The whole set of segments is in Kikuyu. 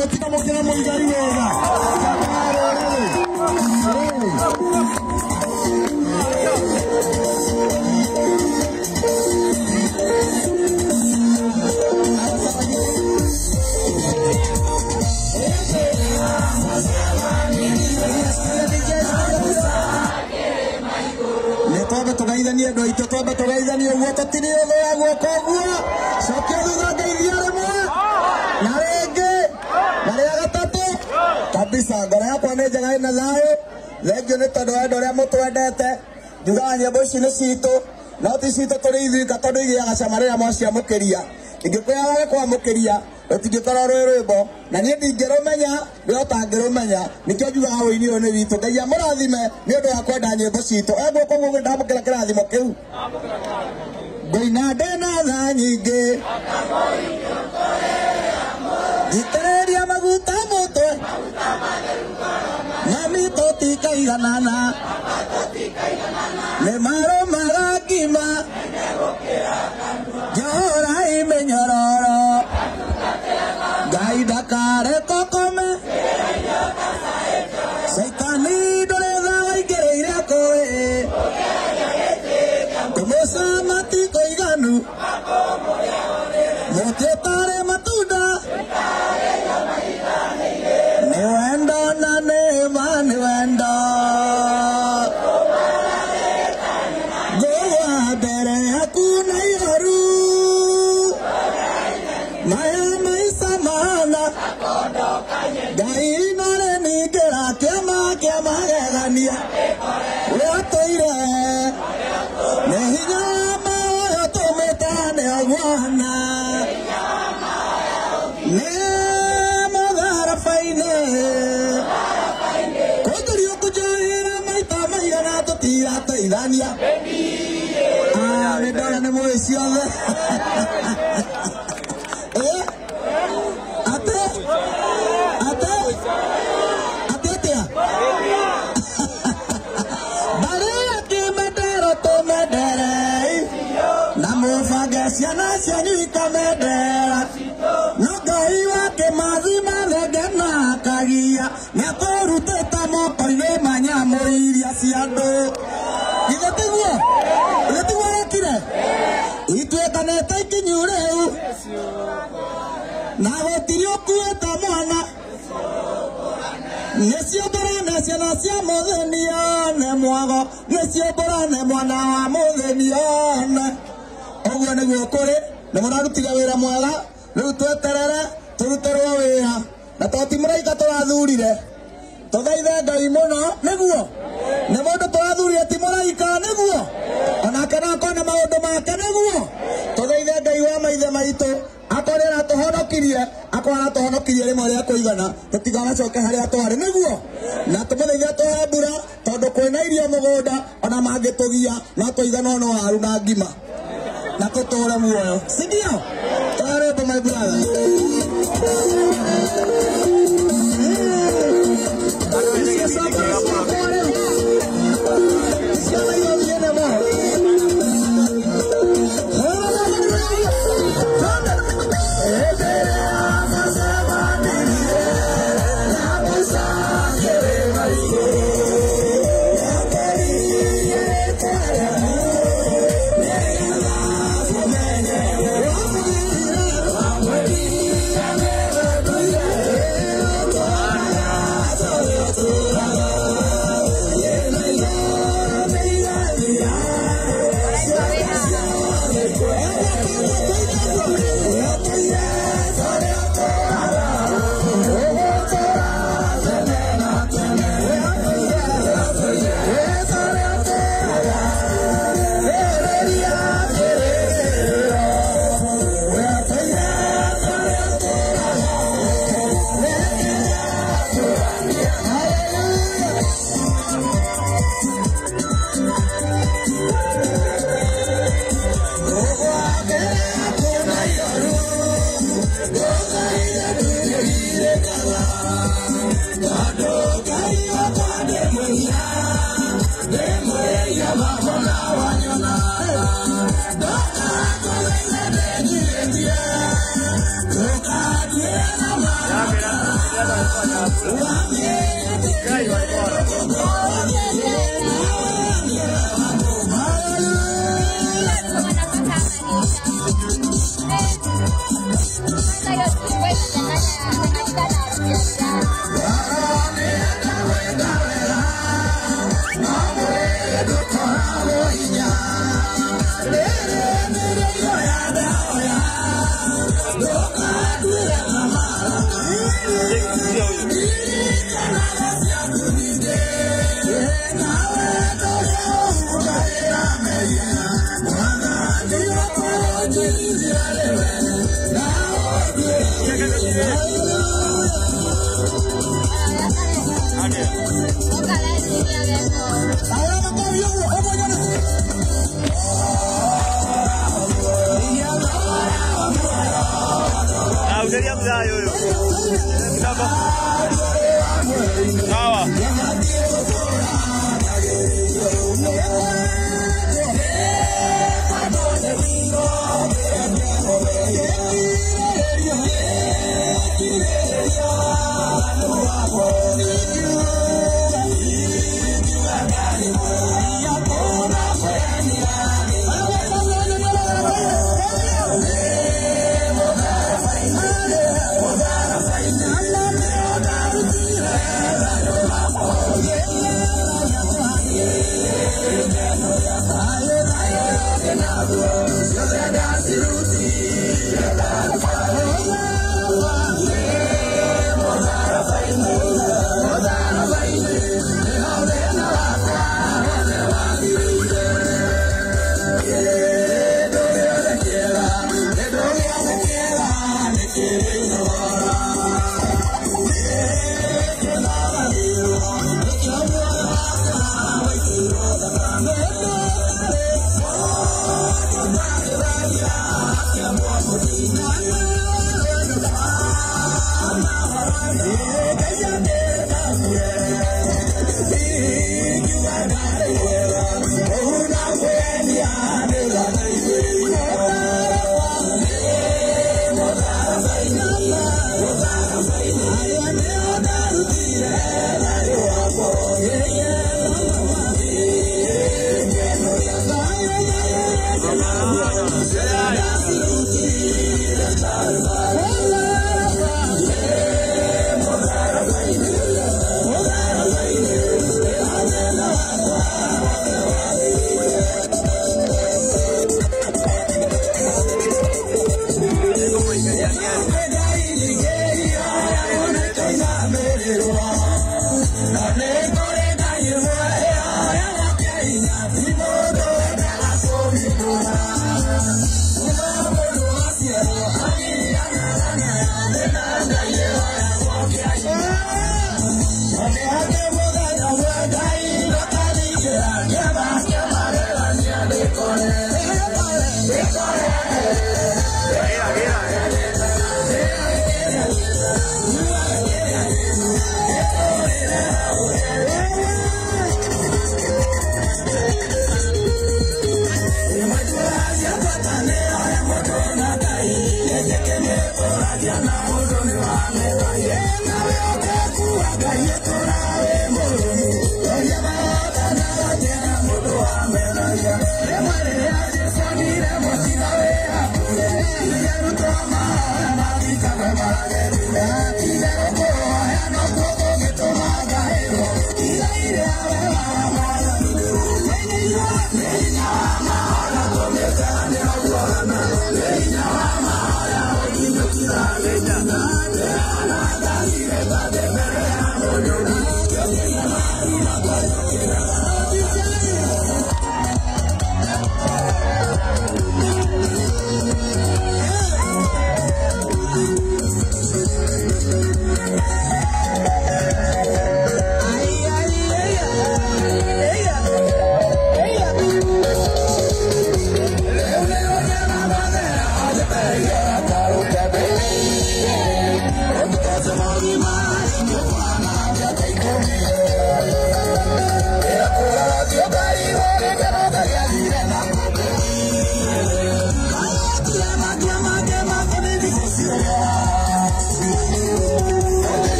Mũtikamũkĩre mũigari wega. Twambe tũgeithanie andũ aitũ, twambe tũgeithanie ũguo, tũtirĩ ũthũ ya guoko ũguo. Cokia thutha ngeithia rĩmwe na rĩngĩ na rĩa gatatũ kabisa. Ngoro yakwa nĩ njega ĩna thayũ. Thengiũ nĩ tondũ wa andũ arĩa mũtwendete. Njugaga nyĩmbo ici nĩ citũ, no ti citũ tũrĩ ithuika, tondũ igĩaga cama rĩrĩa mwaciamũkĩria. Ingĩkwĩra wage kwamũkĩria rũtingĩkorwo rwĩ rwĩmbo, na niĩ ndingĩrũmenya, we ũtangĩrũmenya. Nĩkĩo njugaga ũini ũyũ nĩ witũ. Ngai amũrathime nĩ ũndũ wa kwenda nyĩmbo citũ. Eguoko ũguo ndamũkĩra kĩrathimo kĩu. Ngũina ndĩna tha nyingĩ, njitĩrĩria maguta mũtwe, mami tũtikaiganana, nĩ marũmaga ngima, njohorai mĩnyororo, Ngai ndakareke ũkome, Caitani ndũrĩ tha waingĩrĩire kũĩ, kũmũcama ti kũiganu, mũtĩ ũtarĩ matunda, nĩ wendo na nĩ ma nĩ wendo. Ngũgwa mbere yaku na ihoru, maya maica mahana, Ngai narĩ ningĩra kĩama kĩa magegania, ũrĩa atũire nĩ hinya wa muoyo tũmĩtane ũguana, nĩ mũtharaba-inĩ kũngerio kũnjohera maita maigana tũtirateithania. Nĩ ndona nĩ mũĩ ciothe. Ate ate ate atĩa mbarĩ ya kĩmendero tũmenderei, na mũbange ciana cianyu ikamendera, no Ngai wa kĩmathi mathenge na akagia nĩatũrutĩte moko-inĩ ma nyamũ iria cia andũ. Githĩ tiguo? Githĩ tiguo arekire? Ituĩkanĩte ikinyu rĩu, na gũtirĩ ũkuĩte mwana, nĩcio mbũrane ciana cia mũthĩni one mwago, nĩcio mbũrane mwana wa mũthĩni one. Ũguo nĩguo kũrĩ, nĩ mũrarutire wĩra mwega, rĩu tweterere tũrutĩrwo wĩra, na to ti mũraika tũrathurire, tũthaithe Ngai mũno nĩguo nĩ mũndũ tũrathurire ti mũraika nĩguo onake no akorwo na maũndũ make nĩguo tũthaithe Ngai wa maithe maitũ akorwo nĩ aratũhonokirie, akorwo aratũhonokirie rĩmwe rĩa kũigana, tũtiganacoke harĩa twarĩ nĩguo, na tũmũthaithe atũhe mbura, tondũ kwĩna irio mũgũnda, ona mangĩtũgia no tũiganwo no waru na ngima na tũtũre muoyo, si ndio? Karibu my brother. Money.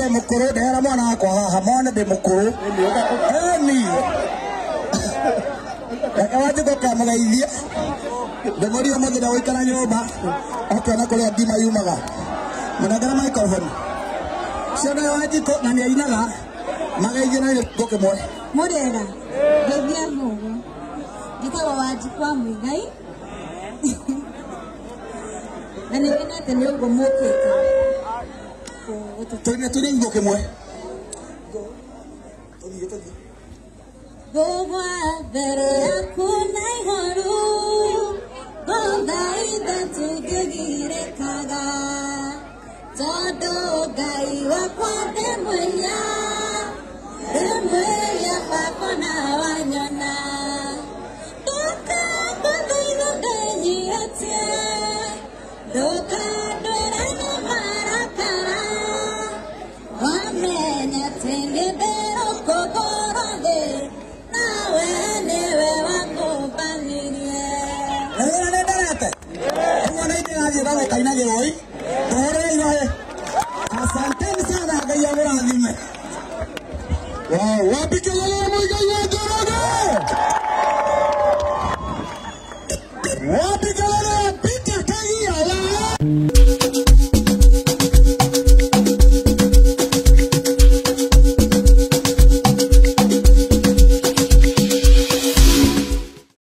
Ndĩ mũkũrũ, ndehera mwana wakwa haha mone ndĩ mũkũrũ. Eni reke Wanjikũ kamũgeithie, ndĩmũrie ũmũthĩ ndegũikara nyũmba akĩona kũrĩa ngima yumaga. Mũnengere microphone cio nayo Wanjikũ, na nĩ ainaga mageithie na gĩko kĩmwe. Mũrĩega, ngeithia mũgo. Njĩtagwo Wanjikũ wa Mũigai na nĩ ngenete nĩ ũguo mũkĩte. Tũine, tũine gĩko kĩmwe. Tũthiĩ, tũthiĩ. Ngũgwa mbere yaku na ihoru, ngũthaitha tũngĩgirĩkaga, tondũ Ngai wakwa ndĩmwĩya, ndĩmwĩya baba na wanyona. Ndũkangũthaitha ndĩnyihĩtie, ndũkandwĩre na marakara, wamenya atĩ nĩ ndĩrũkũngũrwo thĩ nawe nĩwe wakũmbanirie. Na wĩra nĩ nderete ũguo nĩ ndĩrathiĩ gagũkainagĩrwo ĩ.